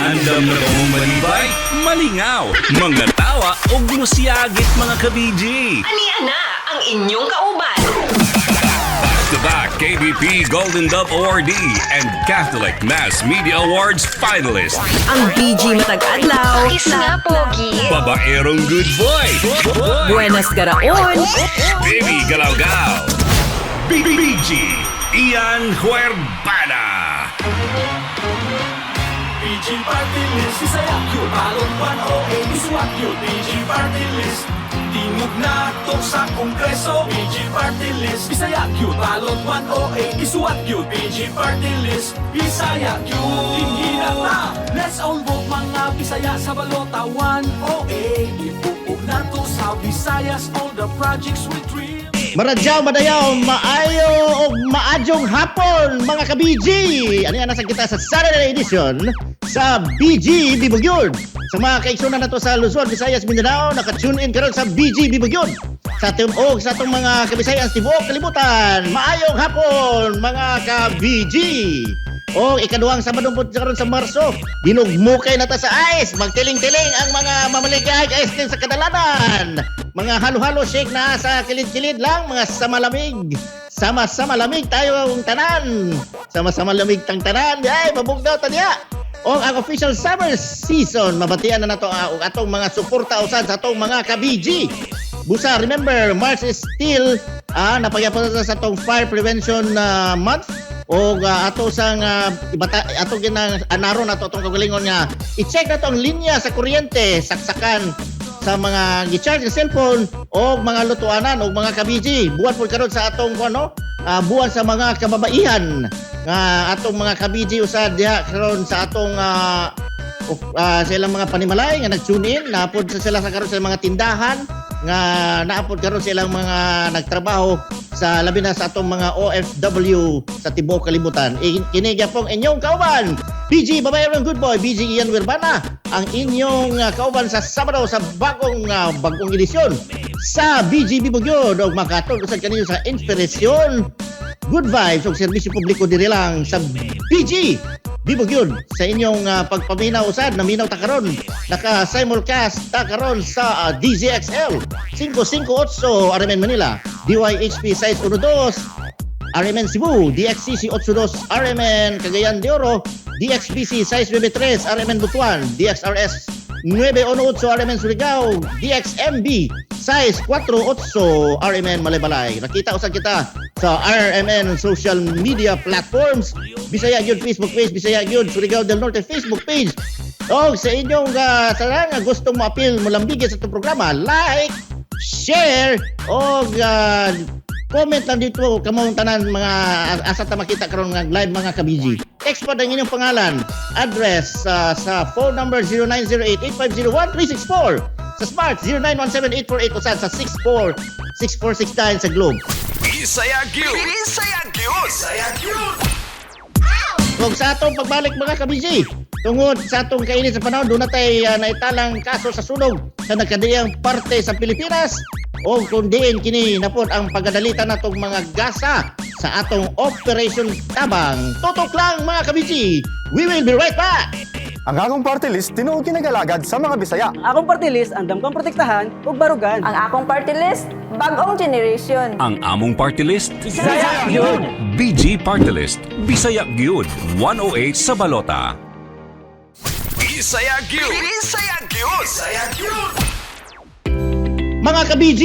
Andam na ba mong malibay? Malingaw, mga tawa ug musiyagit, mga ka-BG. Ania na ang inyong kauban. Back-to-back KBP Golden Dove Awardee and Catholic Mass Media Awards finalist. Ang BG matag adlaw. Kiss nga, pogi. Babaerong good boy. Buenas garaon. Baby Galaw-Gaw. BG Ian Huerbana. BG Party List, Bisaya gyud. Balot 108, isuwat gyud. BG Party List, tingog na to sa Kongreso. BG Party List, Bisaya gyud. Balot 108, isuwat gyud. BG Party List, Bisaya gyud. Dinhi na ta. Let's all vote, mga Bisaya, sa balota 108. Ipupog na to sa Visayas all the projects we dream. Maradyaw, madayaw, maayo o maadyong hapon, mga ka-BG! Ano yan, nasa kita sa Saturday edition sa BG Bibugyod. Sa mga kaigsunan na to sa Luzon, Visayas, Mindanao, naka-tune in karon sa BG Bibugyod. Sa tibuok sa atong mga kabisayan sa tibuok kalibutan, maayong hapon, mga ka-BG! O ikaduhang Sabado po karon sa Marso, dinugmukay na ta sa ice, magtiling-tiling ang mga mamaligay ice cream sa kadalanan. Mga halo-halo shake na sa kilid-kilid lang, mga samalamig. Sama-sama lamig tayo ang tanan. Sama-sama lamig tang tanan. Ay, mabugnaw ta niya. O ang official summer season, mabatian na nato ang atong mga suporta usad sa atong mga ka-BG. Busa, remember, March is still napagyapon na sa atong Fire Prevention Month o ato sang ibata, ato ginang anaro nato atong kagalingon nga i-check nato ang linya sa kuryente, saksakan sa mga gi-charge nga cellphone o mga lutuanan o mga ka-BG. Buwan po karon sa atong ano, buwan sa mga kababaihan nga atong mga ka-BG usad diha karon sa atong sa ilang mga panimalay nga nag-tune in naapod sa sila sa karon sa mga tindahan nga naapod karon sa ilang mga nagtrabaho sa labi na sa atong mga OFW sa tibuok kalibutan. Kini gyapong inyong kauban, BG Babaerong Good Boy, BG Ian Wirbana, ang inyong kauban sa Sabado sa bagong edisyon sa BG Bibugyod og makatulog usad kaninyo sa inspirasyon, good vibes ug serbisyo publiko diri lang sa BG Bibugyod sa inyong pagpaminaw usad. Naminaw ta karon, naka simulcast ta karon sa DZXL 558 RMN Manila, DYHP 612 RMN Cebu, DXCC 82 RMN Cagayan de Oro, DXBC 693 RMN Butuan, DXRS 918 RMN Surigao, DXMB 648 RMN Malaybalay. Nakita usad kita sa RMN social media platforms, Bisaya gyud Facebook page, Bisaya gyud Surigao del Norte Facebook page. O sa inyong sa nga gustong moapil, molambigit sa itong programa, like, share, o comment lang dito kamong tanan mga asa ta makita karon nga live, mga ka-BG. Text po ang inyong pangalan, address sa phone number 0908-850-1364 sa Smart, 0917-848 usad sa 646469 sa Globe. Bisaya gyud. Bisaya gyud. Bisaya gyud. Kung sa atong pagbalik, mga ka-BG, tungod sa atong kainit sa panahon, doon natay naitalang kaso sa sunog sa nagkadiyang parte sa Pilipinas o kung diin kini napod ang pagadalitan natong mga gasa sa atong Operation Tabang. Tutok lang, mga ka-BG. We will be right back. Ang akong party list, tinuod kinagalagad sa mga Bisaya. Akong party list, andam kang protektahan ug barugan. Ang akong party list, bagong generation. Ang among party list, Bisaya gyud. BG Party List, Bisaya gyud 108 sa balota. Bisaya gyud. Bisaya gyud. Bisaya gyud. Mga ka-BG,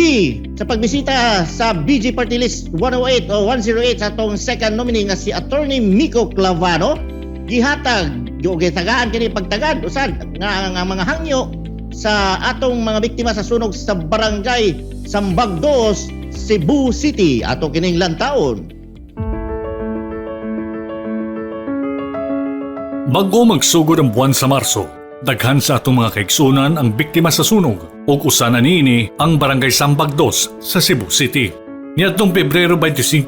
sa pagbisita sa BG Party List 108 o 108 sa atong second nominee nga si Attorney Mico Clavano, gihatag, gitagaan kini pagtagad usad nga mga hangyo sa atong mga biktima sa sunog sa Barangay Sambag 2, Cebu City. Ato kining lantaon. Bago magsugod ang buwan sa Marso, daghan sa atong mga kaigsunan ang biktima sa sunog ug usa na niini ang Barangay Sambag 2 sa Cebu City. Niadtong Pebrero 25,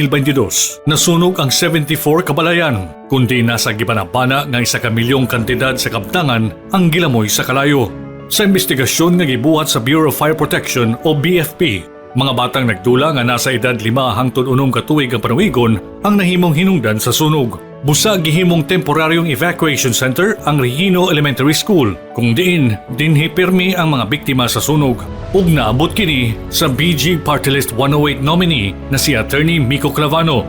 2022, nasunog ang 74 kabalayan, kundi nasa gibanabana nga 1 ka milyong kantidad sa kabtangan ang gilamoy sa kalayo. Sa investigasyon nga gibuhat sa Bureau of Fire Protection o BFP, mga batang nagdula nga nasa edad 5 hangtod 6 ka tuig ang panuigon ang nahimong hinungdan sa sunog. Busa gihimong temporaryong evacuation center ang Regino Elementary School kung diin dinhi pirmi ang mga biktima sa sunog. Ug naabot kini sa BG Party List 108 nominee na si Attorney Mico Clavano.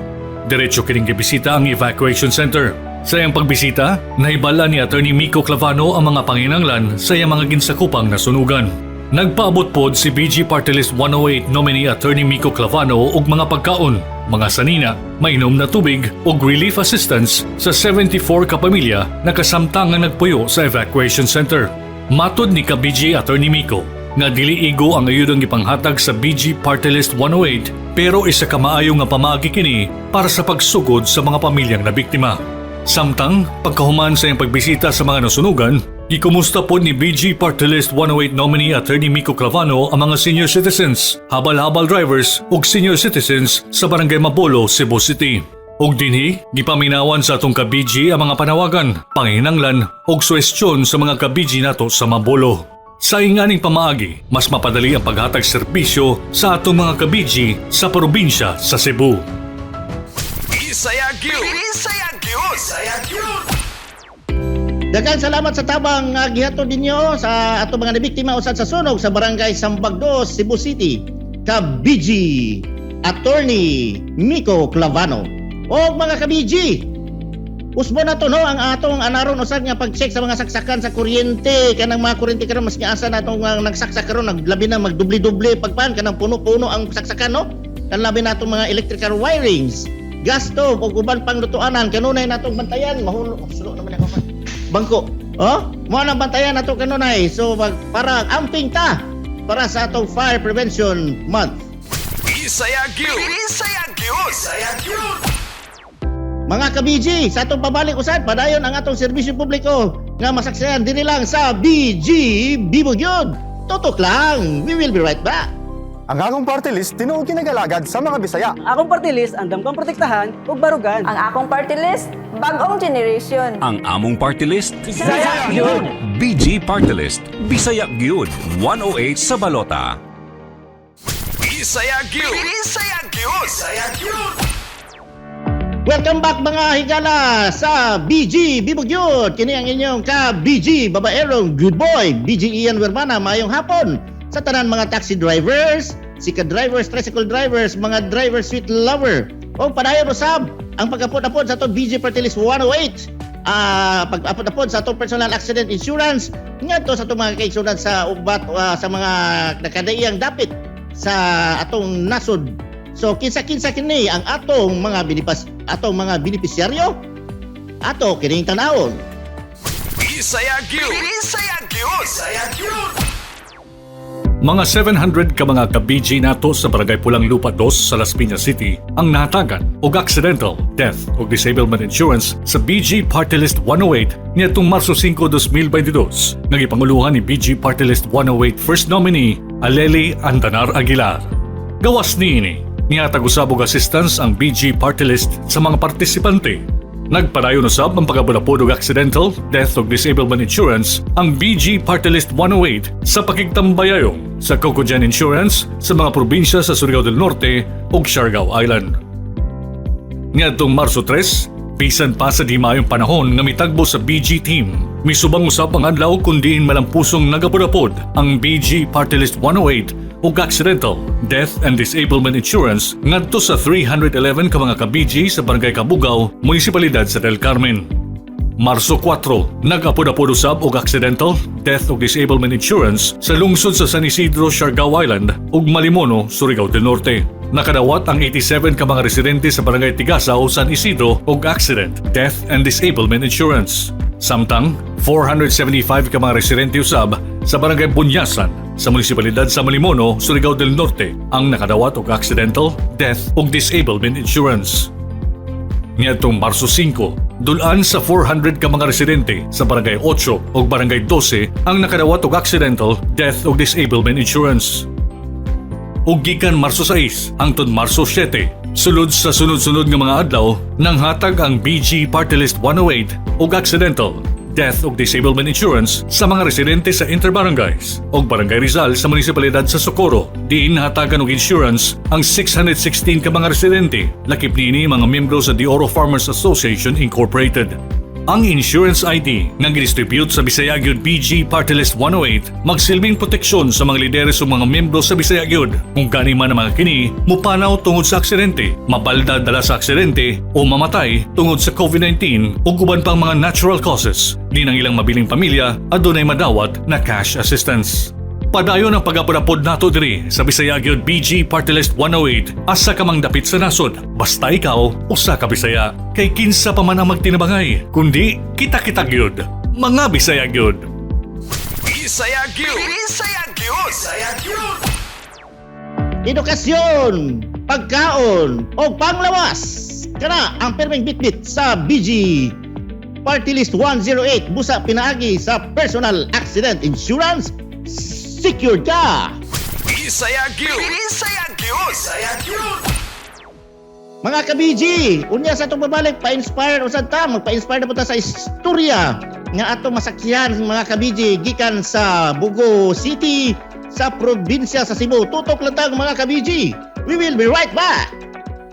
Diretso kining gibisita ang evacuation center. Sa iyang pagbisita, nahibala ni Attorney Mico Clavano ang mga panginanglan sa iyang mga ginsakupang nasunugan. Nagpaabot pod si BG Party List 108 nominee Attorney Mico Clavano og mga pagkaon, mga sanina, mainom na tubig ug relief assistance sa 74 ka pamilya na kasamtangang nagpuyo sa evacuation center. Matod ni ka BG Attorney Mico nga dili igo ang ayudang gipanghatag sa BG Party List 108, pero isa ka maayo nga pamaagi kini para sa pagsugod sa mga pamilyang nabiktima. Samtang, pagkahuman sa iyang pagbisita sa mga nasunugan, gikumusta po ni BG Party List 108 nominee Attorney Mico Clavano ang mga senior citizens, habal-habal drivers ug senior citizens sa Barangay Mabolo, Cebu City. Ug dinhi, gipaminawan sa atong ka-BG ang mga panawagan, panginanglan ug suhestyon sa mga ka-BG nato sa Mabolo. Sa inganing pamaagi, mas mapadali ang paghatag serbisyo sa atong mga ka-BG sa probinsya sa Cebu. Bisaya gyud. Bisaya gyud. Bisaya gyud. Daghang salamat sa tabang gihatod ninyo sa ato mga nabiktima usad sa sunog sa Barangay Sambag Dos, Cebu City. Ka BG Attorney Mico Clavano. O mga ka-BG, usbo na to, no, ang atong anaron usad nga pag-check sa mga saksakan sa kuryente. Kanang mga kuryente karon, mas asa na atong mga nagsaksak karon, naglabi na magdubli-dubli pagpan kanang puno-puno ang saksakan, no. Kan labi na atong mga electrical wirings, gas stove ug uban pang lutuanan, kanunay natong bantayan. Mahulog, oh, sulo naman ako bangko. Oh, mo nang bantayan nato kanunay. So para amping ta para sa atong Fire Prevention Month. Bisaya gyud. Bisaya gyud. Bisaya gyud. Mga ka-BG, sa atong pabalik usad, padayon ang atong serbisyo publiko nga masaksayan dinhi lang sa BG Bibo gyud. Tutok lang. We will be right back. Ang akong party list, tinuod kinagalagad sa mga Bisaya. Akong party list, andam kang protektahan ug barugan. Ang akong party list, bagong generation. Ang among party list, Bisaya gyud! BG Party List, Bisaya gyud, 108 sa balota. Bisaya gyud. Bisaya gyud. Bisaya gyud. Welcome back, mga higala, sa BG Bibo gyud. Kini ang inyong ka BG babaerong good boy, BG Ian Wermana. Maayong hapon sa tanan mga taxi drivers, sika drivers, tricycle drivers, mga driver sweet lover. O padayon usab ang pagapod-apod sa atong BG Party List 108. Pag-apod-apod sa atong personal accident insurance ngadto sa atong mga kaigsunan sa ubat sa mga nakadaiyang dapit sa atong nasod. So kinsa-kinsa kini ang atong mga benepisyaryo? Ato kining tan-awon. Bisaya gyud. Bisaya gyud. Bisaya gyud. Mga 700 ka mga ka-BG nato sa Barangay Pulang Lupa 2 sa Las Piñas City ang nahatagan og accidental, death ug disablement insurance sa BG Party List 108 niadtong Marso 5, 2022 nga gipanguluhan ni BG Party List 108 first nominee Aleli Andanar Aguilar. Gawas niini, nihatag usab og assistance ang BG Party List sa mga partisipante. Nagpadayon usab ang pag-apod og accidental, death ug disablement insurance ang BG Party List 108 sa pakigtambayayong sa Cocogen Insurance sa mga probinsya sa Surigao del Norte ug Siargao Island. Niadtong Marso 3, bisan pa sa di maayong panahon nga mitagbo sa BG team, misubang usab ang adlaw kun diin malampusong nagapod-apod ang BG Party List 108 ug accidental, death and disablement insurance ngadto sa 311 ka mga ka-BG sa Barangay Kabugao, Munisipalidad sa Del Carmen. Marso 4, nag-apod-apod usab og accidental, death ug disablement insurance sa lungsod sa San Isidro, Siargao Island ug Malimono, Surigao del Norte. Nakadawat ang 87 ka mga residente sa Barangay Tigasaw, San Isidro og accident, death and disablement insurance. Samtang 475 ka mga residente usab sa Barangay Bunyasan sa Munisipalidad sa Malimono, Surigao del Norte ang nakadawat og accidental, death ug disablement insurance. Niadtong Marso 5, dulaan sa 400 ka mga residente sa Barangay 8 ug Barangay 12 ang nakadawat og accidental, death ug disablement insurance. Ug gikan Marso 6 hangtod Marso 7, sulod sa sunod-sunod nga mga adlaw, nanghatag ang BG Party List 108 og accidental, death and disablement insurance sa 1,200 death ug disablement insurance sa mga residente sa interbarangays ug Barangay Rizal sa munisipalidad sa Socorro. Diin nahatagan og insurance ang 616 ka mga residente, lakip niini mga miyembro sa De Oro Farmers Association Incorporated. Ang Insurance ID nga gidistribute sa Bisaya Gyud BG Party List 108 magsilbing proteksyon sa mga lideres ug mga miyembro sa Bisaya Gyud. Kung gani man ang mga kini mupanaw tungod sa aksidente, mabalda dala sa aksidente o mamatay tungod sa COVID-19 ug uban pang mga natural causes, di nang ilang mabiling pamilya adunay madawat na cash assistance. Padayon ang pag-apod-apod nato diri sa Bisaya Gyud BG Party List 108, asa ka mang dapit sa nasod. Basta ikaw usa ka Bisaya. Kay kinsa pa man ang magtinabangay, kundi kita-kita gyud. Mga Bisaya gyud. Bisaya gyud. Bisaya gyud. Bisaya gyud. Edukasyon, pagkaon, o panglawas. Kana ang perming bitbit sa BG Party List 108 busa pinaagi sa personal accident insurance, secured ka. Bisaya gyud. Bisaya gyud. Bisaya gyud. Mga ka-BG, unya sa atong babalik, pa-inspire usad ta, magpa-inspire na po ta sa istorya nga atong masaksihan, mga ka-BG, gikan sa Bogo City sa probinsya sa Cebu. Tutok lang ta, mga ka-BG. We will be right back.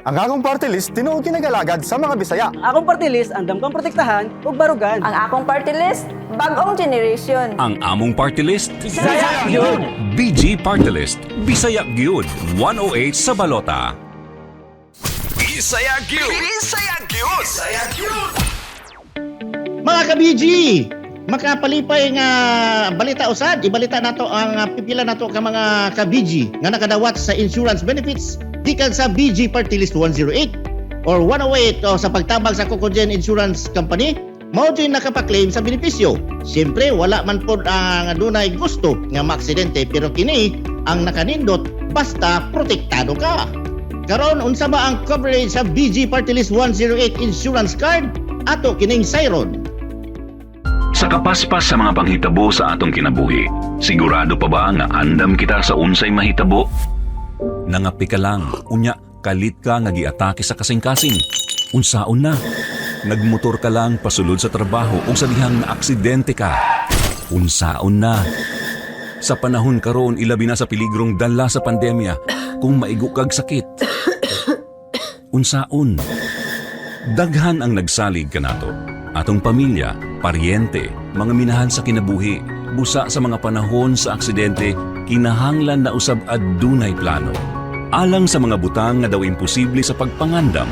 Ang akong party list, tinuod kinagalagad sa mga Bisaya. Akong party list, andam kang protektahan ug barugan. Ang akong party list, bagong generation. Ang among party list, Bisaya gyud! BG Party List, Bisaya gyud 108 sa balota. Bisaya gyud. Bisaya gyud. Bisaya gyud. Mga ka-BG, makapalipay nga balita usad, ibalita nato ang pipila nato ka mga ka-BG nga nakadawat sa insurance benefits gikan sa BG Party List 108 or 108 o sa pagtabang sa Cocogen Insurance Company, mao jud nakapa-claim sa benepisyo. Siyempre, wala man pod ang adunay gusto nga maaksidente, pero kini ang nakanindot basta protektado ka. Karon, unsa ba ang coverage sa BG Party List 108 insurance card? Ato kining sayron. Sa kapaspas sa mga panghitabo sa atong kinabuhi, sigurado pa ba nga andam kita sa unsay mahitabo? Nangapi ka lang, unya kalit ka nga giatake sa kasing-kasing. Unsaon na? Nagmotor ka lang pasulod sa trabaho ug sa dihang naaksidente ka. Unsaon na? Sa panahon karon, ilabi na sa piligrong dala sa pandemya, kung maigo kag sakit. Unsaon? Daghan ang nagsalig kanato. Atong pamilya, paryente, mga minahal sa kinabuhi, busa sa mga panahon sa aksidente, kinahanglan na usab adunay plano. Alang sa mga butang nga daw imposible sa pagpangandam.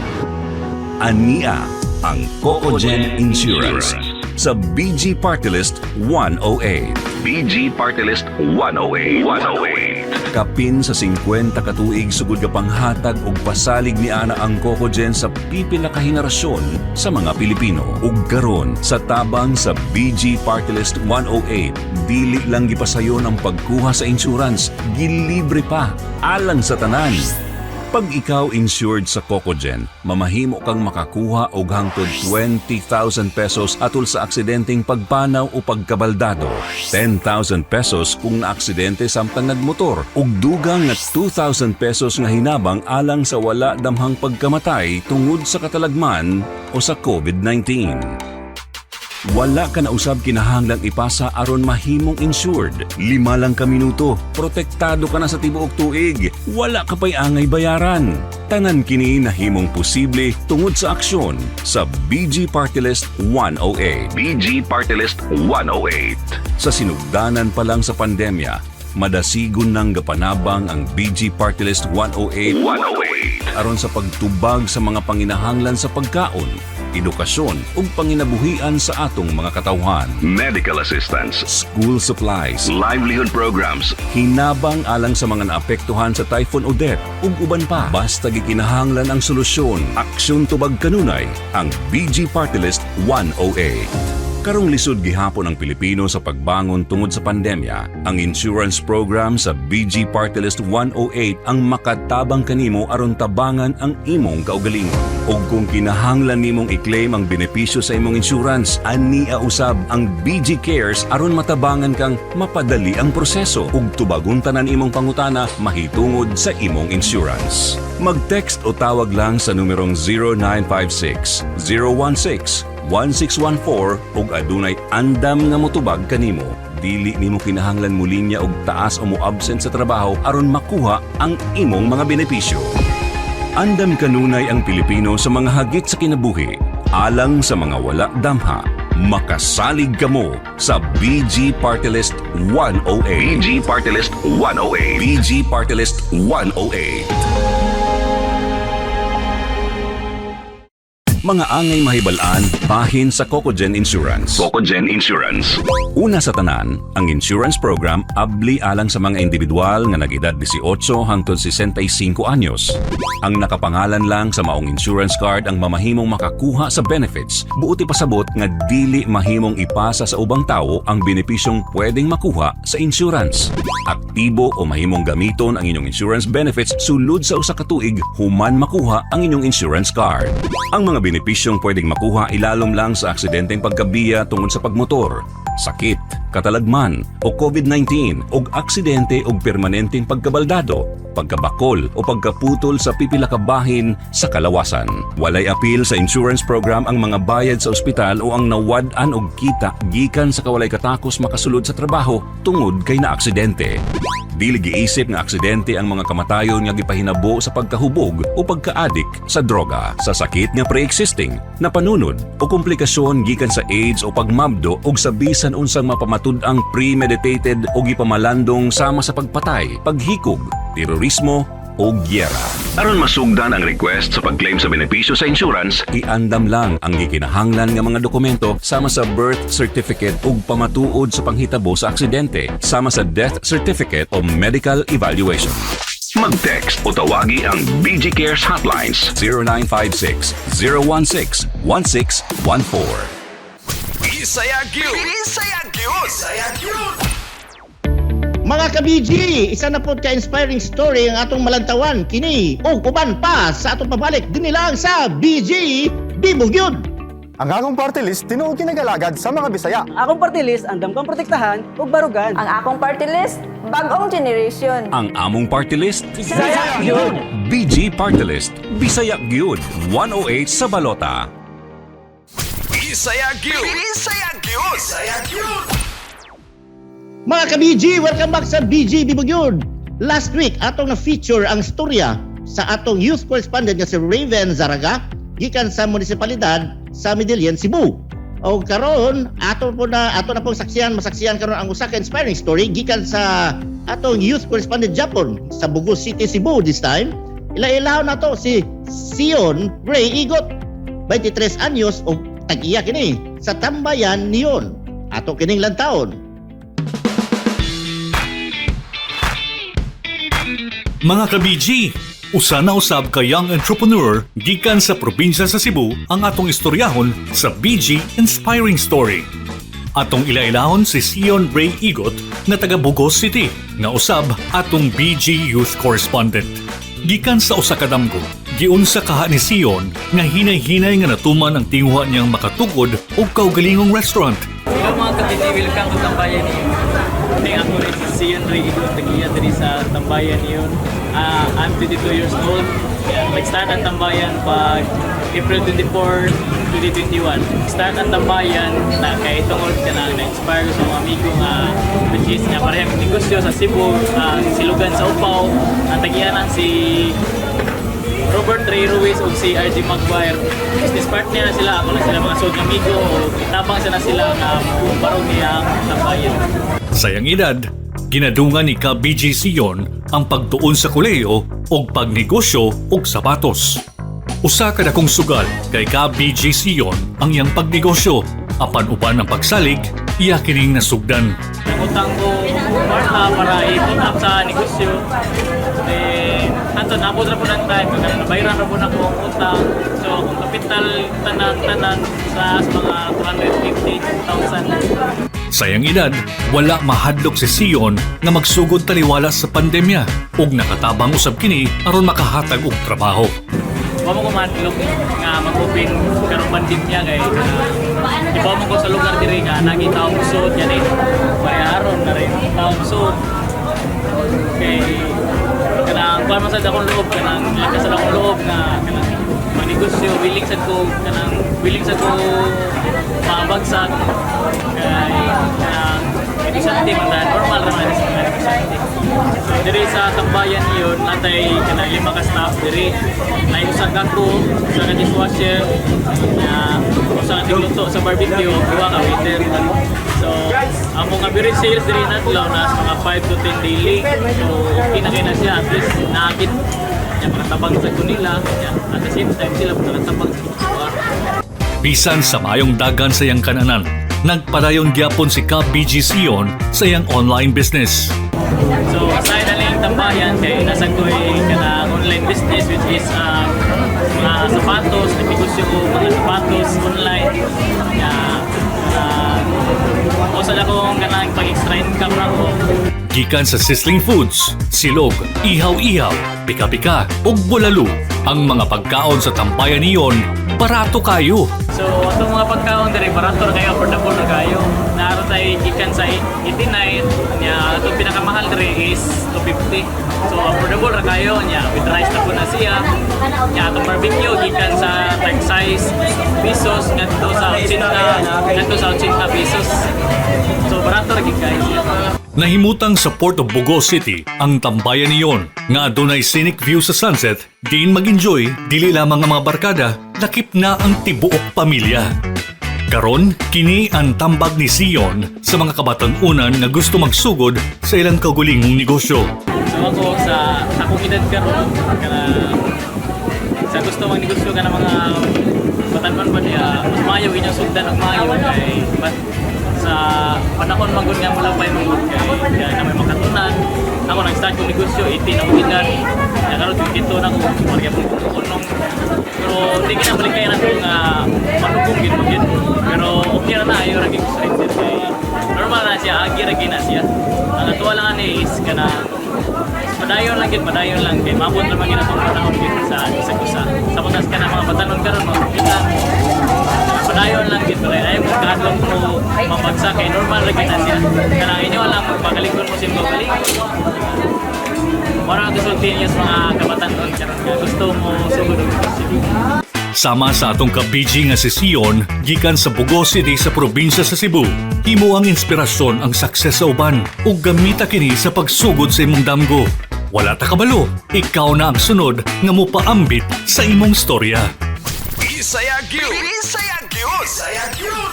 Ania ang Cocogen Insurance sa BG Party List 108. BG Party List 108. 108. Kapin sa 50 ka tuig sugod ka panghatag og pasalig ni ana ang Cocogen sa pipila ka henerasyon sa mga Pilipino. Ug karon sa tabang sa BG Party List 108, dili lang gipasayon ang pagkuha sa insurance, gilibre pa alang sa tanan. Pag ikaw insured sa Cocogen, mamahimo kang makakuha og hangtod 20,000 pesos atol sa aksidenteng pagpanaw o pagkabaldado. 10,000 pesos kung naaksidente samtang nagmotor ug dugang nga 2,000 pesos nga hinabang alang sa wala damhang pagkamatay tungod sa katalagman o sa COVID-19. Wala ka na usab kinahanglang ipasa aron mahimong insured. 5 lang ka minuto, protektado ka na sa tibuok tuig. Wala ka pa'y angay bayaran. Tanan kini nahimong posible tungod sa aksyon sa BG Party List 108. BG Party List 108. Sa sinugdanan pa lang sa pandemya, madasigon nang gapanabang ang BG Party List 108 108. Aron sa pagtubag sa mga panginahanglan sa pagkaon, edukasyon ug panginabuhian sa atong mga katawhan. Medical assistance, School supplies, livelihood programs, hinabang alang sa mga naapektuhan sa Typhoon Odette ug uban pa. Basta gikinahanglan ang solusyon, aksyon tubag kanunay ang BG Party List 108. Karong lisod gihapon ang Pilipino sa pagbangon tungod sa pandemya, ang insurance program sa BG Party List 108 ang makatabang kanimo aron tabangan ang imong kaugalingon. Ug kung kinahanglan nimong i-claim ang benepisyo sa imong insurance, ania usab ang BG Cares aron matabangan kang mapadali ang proseso ug tubagon tanan imong pangutana mahitungod sa imong insurance. Mag-text o tawag lang sa numerong 0956 016. 1614 ug adunay andam nga motubag kanimo. Dili nimo kinahanglan mo linya og taas o mo-absent sa trabaho aron makuha ang imong mga benepisyo. Andam kanunay ang Pilipino sa mga hagit sa kinabuhi, alang sa mga wala damha. Makasalig kamo sa BG Party List 108. BG Party List 108. BG Party List 108. Mga angay mahibal-an bahin sa Cocogen Insurance. Cocogen Insurance. Una sa tanan, ang insurance program abli alang sa mga individual nga nag-edad 18 hangtod 65 anyos. Ang nakapangalan lang sa maong insurance card ang mamahimong makakuha sa benefits. Buot ipasabot nga dili mahimong ipasa sa ubang tawo ang benepisyong pwedeng makuha sa insurance. Aktibo o mahimong gamiton ang inyong insurance benefits sulod sa usa ka tuig human makuha ang inyong insurance card. Ang mga benepisyong pwedeng makuha ilalom lang sa aksidenteng pagkabiya tungod sa pagmotor, sakit, katalagman o COVID-19 og aksidente og permanenteng pagkabaldado, pagkabakol o pagkaputol sa pipila ka bahin sa kalawasan. Walay apil sa insurance program ang mga bayad sa ospital o ang nawad-an og kita gikan sa kawalay katakos makasulod sa trabaho tungod kay naaksidente. Dili giisip nga aksidente ang mga kamatayon nga gipahinabo sa pagkahubog o pagkaadik sa droga, sa sakit nga pre-existing, napanunod o komplikasyon gikan sa AIDS o pagmabdo og sa bisan unsang mapamatud-ang premeditated o gipamalandong sama sa pagpatay, paghikog, terorismo o gyera. Aron masugdan ang request sa pag-claim sa benepisyo sa insurance, Iandam lang ang gikinahanglan nga mga dokumento sama sa birth certificate ug pamatuod sa panghitabo sa aksidente, sama sa death certificate o medical evaluation. Mag-text o tawagi ang BG Cares hotlines. 0956 016 1614. Bisaya gyud. Bisaya gyud. Bisaya gyud. Mga ka-BG, isa na po ka-inspiring story ang atong malantawan kini ug uban pa sa atong pabalik dinhi lang sa BG Bibugyud. Ang akong party list tinuod kinagalagad sa mga Bisaya. Akong party list, andam kang protektahan ug barugan. Ang akong party list, bagong generation. Ang among party list, Bisaya gyud! BG Party List, Bisaya Gyud, 108 sa balota. Bisaya gyud. Bisaya gyud. Bisaya gyud. Mga ka-BG, welcome back sa BG Bibugyud. Last week, atong na-feature ang storya sa atong youth correspondent nga si Raven Zaraga gikan sa munisipalidad sa Medellin, Cebu. O karon ato na pong saksiyan, masaksiyan karon ang usa ka inspiring story gikan sa atong youth correspondent Japon sa Bugo City, Cebu this time. Ila-ilaw na to si Sion Ray Igot, 23 anyos og tag-iya kini sa tambayan niyon. Ato kining lantawon. Mga ka-BG, usa na usab ka young entrepreneur gikan sa probinsya sa Cebu ang atong istoryahon sa BG Inspiring Story. Atong ilailahon si Sion Ray Igot nga taga Bugos City nga usab atong BG Youth Correspondent. Gikan sa usa ka damgo, giunsa kaha ni Sion nga hinay-hinay nga natuman ang tinguha niyang makatukod og kaugalingong restaurant. Hello mga ka-BG, welcome to Tambayan niyon. Ning ako rin si Sion Ray Igot, tagiya diri sa Tambayan niyon. I'm 22 years old. Yeah, nag-start ang Tambayan pag April 24, 2021. Start ang Tambayan na kay tungod ka na na-inspire ko sa mga amigo nga which is nga parehang negosyo sa Cebu, silugan sa Upaw. Ang tagiyanan si Robert Ray Ruiz ug si RG Maguire. Business partner na sila, ako na sila mga sod amigo o tabang na sila nga barog niya ang tambayan. Sa iyang edad, ginadungan ni ka BG Sion ang pagtuon sa kolehiyo og pagnegosyo og sapatos. Usa ka dakong sugal kay ka BG Sion ang iyang pagnegosyo apan uban ang pagsalig iya kining nasugdan. Nangutang ko kwarta para i-put up sa negosyo. Eh, anto naabot ra po ng time, kaya nabayaran ra po na ko ang utang. So akong kapital tanan-tanan sa mga 250,000. Sa iyang edad, wala mahadlok si Sion nga magsugod taliwala sa pandemya ug nakatabang usab kini aron makahatag og trabaho. Wa mo ko mahadlok nga mag-open karong pandemya kay ibaw mo ko sa lugar diri nga nagi taong sud gani. Pareharon na rin taong sud. Kay kanang kuan man sad akong loob, kanang lakas sa akong loob nga kanang Magnegosyo, willing sad ko kanang willing sad ko mabagsak kay kanang negosyante man ta, normal ra man sa mga negosyante. So diri sa tambayan yun, natay kanang lima ka staff diri. Nay usa ka crew, usa ka dishwasher, na usa ka tigluto sa barbecue, duha ka waiter. So among average sales diri na adlaw na mga 5 to 10 daily. So okay na kay na siya, at least naakit niya makatabang sa kanila. At the same time sila makatabang sa kuha. Bisan sa mayong dagan sa iyang kananan, nagpadayon gyapon si Ka BG Sion sa iyang online business. So aside na lang tambayan kay nasa ko'y kanang online business, which is mga sapatos, nagnegosyo ko mga sapatos online. Ya, usa na kong kanang pag extra income na ko. Gikan sa sizzling foods, silog, ihaw-ihaw, pika-pika ug bulalo, ang mga pagkaon sa tambayan niyon barato kayo. So atong mga pagkaon diri barato ra kayo, affordable ra kayo. Naaro tay gikan sa 89 nya atong pinakamahal diri is 250. So affordable ra kayo nya with rice na po na siya. Nya atong barbecue gikan sa 36 pesos ngadto sa 80 pesos. So barato ra gid kayo siya. Nahimutang sa Port of Bogo City ang tambayan niyon nga adunay scenic view sa sunset, diin mag-enjoy dili lamang ang mga barkada, lakip na ang tibuok pamilya. Karon, kini ang tambag ni Sion sa mga kabatan-unan nga gusto magsugod sa ilang kaugulingong negosyo. So ako sa akong edad karon, kana sa gusto magnegosyo ka ng mga batan-on ba niya, mas maayo inyong sugdan og maayo kay but sa panahon manggod nga mula pa manggod kay kaya na may makatunan. Ako nag-start kong negosyo 18 akong edad ya, karon 22 na ko, parang pong kunong, pero di ka na balik kaya na nga malugong gid mo gid, pero okay ra na, ayo ra gid straight kay normal na siya, agi ra gid na siya. Ang atuwa lang ani is kana padayon lang gid, padayon lang kay maabot naman gid atong panahon gid sa isang usa. Sa punas ka na mga batanon karon mo kita, padayon lang gid, pero ay mo kahadlok mo mabagsak kay normal ra gid na siya. Kanang inyo lang magpakalikon mo simbo kalikon. Mara ang gisulti niyo sa mga kabatanon karon nga gusto mo sugod og negosyo. Sama sa atong ka-BG nga si Sion, gikan sa Bogo City sa probinsya sa Cebu. Himo ang inspirasyon ang success sa uban ug gamita kini sa pagsugod sa imong damgo. Wala ta kabalo, ikaw na ang sunod nga mopaambit sa imong storya. Bisaya gyud! Bisaya gyud! Bisaya gyud!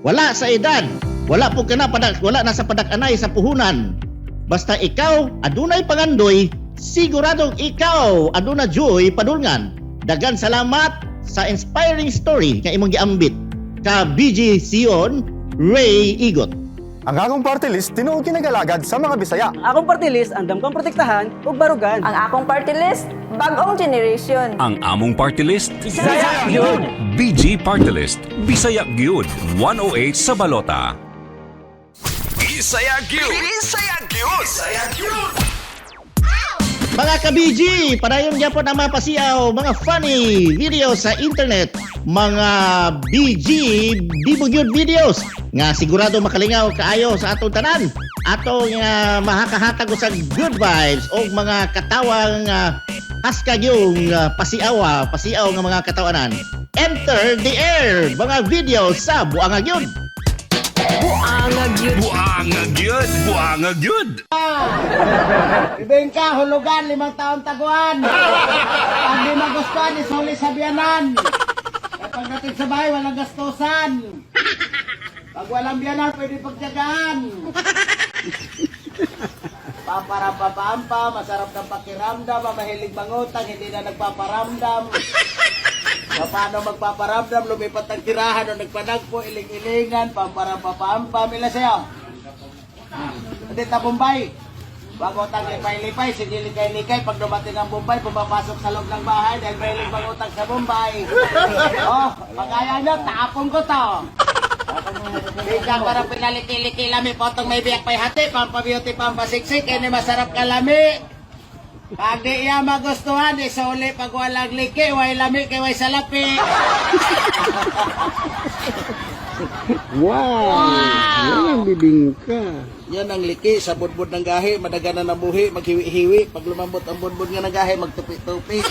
Wala sa edad, wala po kana padak, wala na sa padak-anay sa puhunan. Basta ikaw adunay pangandoy, siguradong ikaw aduna joy padulngan. Dagan salamat sa inspiring story nga imong giambit. Ka BG Sion Ray Igot. Ang akong party list, tinuod kinagalagad sa mga Bisaya. Akong party list, andam kang protektahan ug barugan. Ang akong party list, bagong generation. Ang among party list, Bisaya gyud! BG Party List, Bisaya gyud, 108 sa balota. Bisaya gyud! Bisaya gyud! Bisaya gyud! Mga ka-BG, padayon gyapon ang mga pasiyaw, mga funny videos sa internet, mga BG, Bibugyud videos nga sigurado makalingaw kaayo sa atong tanan. Atong mahakahatag sa good vibes o mga katawang haskag yung pasiawa, pasiaw nga mga katawanan. Enter the air, mga video sa Buanga Gyud. Buanga gyud. Buanga gyud! Buanga gyud! Bibingka, hulugan, 5 taon taguan. Pag di magustuhan, isuli sa biyanan. Kapag dating sa bahay, walang gastusan. Pag walang biyanan, pwede pagtyagaan. Paparampampampa, masarap ng pakiramdam, ang mahilig mangutang, hindi na nagpaparamdam. Paano magpaparamdam, lumipat ang tirahan o nagpanagpo, iling-ilingan, pamparampampam, ila sa'yo. Hindi ta Bombay. Bago utang lipay-lipay, sige likay-likay. Pag dumating ang Bombay, pumapasok sa loob ng bahay dahil mahilig mangutang sa Bombay. Oh, pag ayaw nyo, tapon ko to. Bigla parang pinaliki-liki lami, potong may biyak may hati, pampabeauty, pampasiksik, ini masarap kalami. Pag di iya magustuhan, isuli pag walang liki, way lami kay way salapi. Wow! Yan ang bibingka. Yan ang liki sa budbud ng gahi, madagana ng buhi, maghiwi-hiwi. Pag lumambot ang budbud nga ng gahi, magtupi-tupi.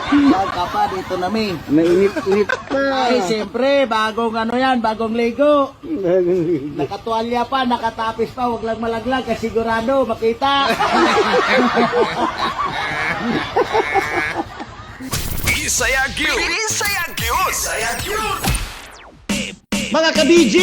Saan ka pa dito nami? Mainit-init pa. Ay, siyempre, bagong ano yan, bagong ligo. Nakatuwalya pa, nakatapis pa, wag lang malaglag kasi sigurado makita. Bisaya gyud. Bisaya gyud. Bisaya gyud. Mga ka-BG,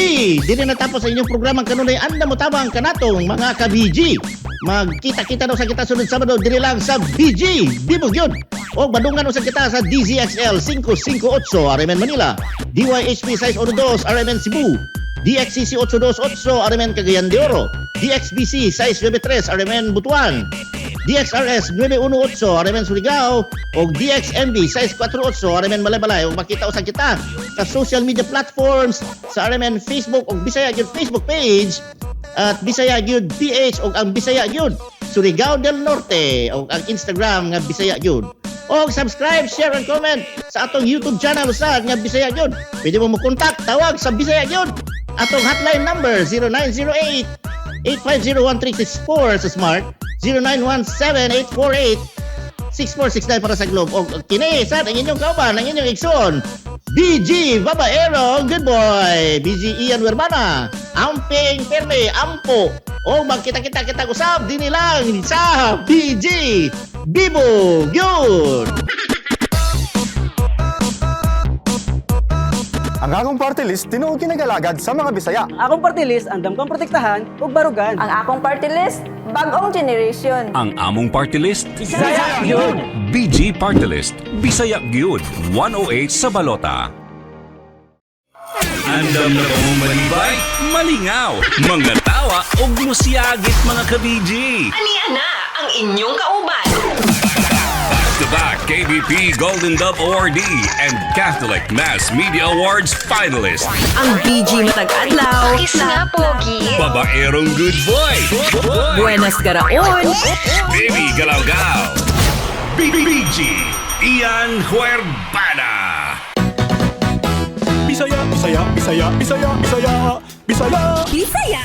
dili natapos ang inyong programang kanunay anda mo tabang kanatong mga ka-BG. Magkita-kita daw sa kita sunod Sabado dili lang sa BG. Bibog yun. O badungan usab kita sa DZXL 558 RMN Manila, DYHP 612 RMN Cebu, DXCC 828 RMN Cagayan de Oro, DXBC 693 RMN Butuan, DXRS 918 RMN Surigao o DXMB 648 RMN Malaybalay. Ug makita usab kita sa social media platforms sa RMN Facebook ug Bisaya gyud Facebook page at Bisaya gyud PH ug ang Bisaya gyud Surigao del Norte ug ang Instagram nga Bisaya gyud. Og subscribe, share and comment sa atong YouTube channel usab nga Bisaya gyud. Pwede mo mo-contact, tawag sa Bisaya gyud. Atong hotline number 0908 850-1364 sa Smart, 0917-848-6469 para sa Globe. O kini, sad ang inyong kauban, ang inyong igsoon, BG Babaero, good boy. BG Ian Wermana, Amping Perme, Ampo. O magkita-kita kita usab dinhi lang sa BG Bibo Gyud. Ang akong party list, tinuod kinagalagad sa mga Bisaya. Ang akong party list, andam kang protektahan ug barugan. Ang akong party list, bagong generation. Ang among party list, Bisaya gyud. BG Party List, Bisaya gyud, 108 sa balota. Andam na ba mong malibay? Malingaw, mga tawa ug musiyagit mga ka-BG. Aniya na ang inyong kauban. Back-to-back KBP Golden Dove Awardee and Catholic Mass Media Awards finalist. Ang BG Matag Adlaw. Kiss nga, Pogi. Babaerong good boy. Buenas Garaon. Baby Galaw-Gaw. BBG Ian Huerbana. Bisaya, Bisaya, Bisaya, Bisaya, Bisaya, Bisaya. Bisaya.